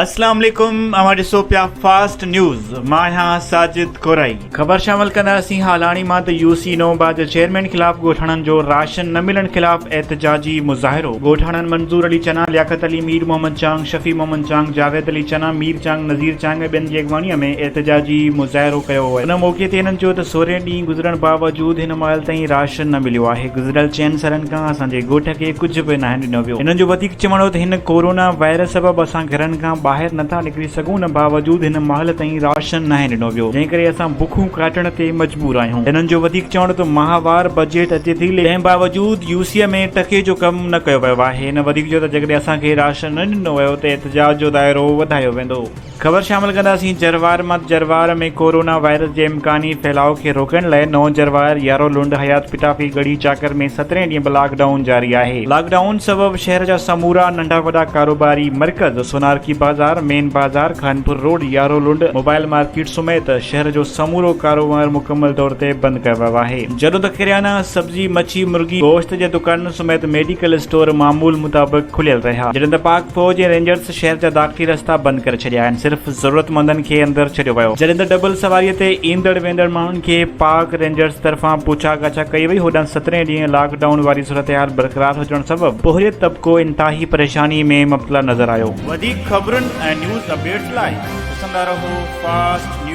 اسلام عليڪم اوهان ڏسو پيا فاسٽ نيوز مان آهيان ساجد ڪورائي. خبر شامل ڪنداسين هالاڻي مان ته يو سي نوآباد جي چيئرمين خلاف ڳوٺاڻن جو راشن نه ملڻ خلاف احتجاجي مظاهرو ڳوٺاڻن منظور علي چنا، لياقت علي، مير محمد چانگ، شفيع محمد چانگ، جاويد علي چنا، مير چانگ، نذير چانگ ۽ ٻين جي اڳواڻي ۾ احتجاجي مظاهرو ڪيو ويو ان موقعي تي هنن چيو ته سورهين ڏينهن گذرڻ باوجود هن مهل تائين راشن نه مليو آهي گذريل چئن سالن کان اسان جي ڳوٺ کي ڪجهه به ناهي ڏنو ويو هنن جو وڌيڪ چوڻ هو ته هن ڪورونا وائرس سبب اسان گهرن کان ٻاهر نٿا نڪري سگهون ان باوجود هن مهل تائين راشن ناهي ڏنو ويو جنهن ڪري اسان بکون ڪاٽڻ تي مجبور آهيون. هنن جو وڌيڪ چوڻ هو ته ماهوار بجيٽ اچي ٿي تنهن باوجود يو سي ۾ ٽڪي جو ڪم نه ڪيو ويو آهي. هن وڌيڪ چيو ته جيڪڏهن اسان کي راشن نه ڏنو ويو ته احتجاج جو دائرو وڌايو ويندو. خبر شامل ڪنداسين جروار مان جروار ۾ ڪورونا وائرس جي امڪاني ڦهلاء کي روڪڻ لاء نئون جروار، يارو لنڊ، حيات پتافي، ڳڙهي چاڪر ۾ سترهين ڏينهن به لاڪ ڊائون جاري آهي. لاڪ ڊائون سبب شهر جا سمورا ننڍا وڏا ڪاروباري مرڪز، سونارڪي بازار، مين بازار، خانپور روڊ، يارو لنڊ، موبائل مارڪيٽ سميت شهر جو سمورو ڪاروهنوار مڪمل طور تي بند ڪيو ويو آهي. جڏهن ته ڪريانا، سبزي، مڇي، مرغي، گوشت جي دڪانن سميت ميڊيڪل اسٽور معمول مطابق کليل رهيا. جڏهن ته پاڪ فوج ۽ رينجرز شهر جا داخلي رستا بند ڪري ڇڏيا آهن، صرف ضرورتمندن کي اندر ڇڏيو ويو، جڏهن ته ڊبل سواريء تي ايندڙ ويندڙ ماڻهن کي پاڪ رينجرز طرفان پڇا ڳاڇا ڪئي وئي، هوڏانهن سترهين ڏينهن لاڪ ڊائون واري صورتحال برقرار هجڻ سبب پورهيت طبقو انتهائي پريشاني ۾ مبتلا نظر آيو. وڌيڪ خبرن ۽ نيوز اپڊيٽس لاء ڏسندا رهو فاسٽ نيوز.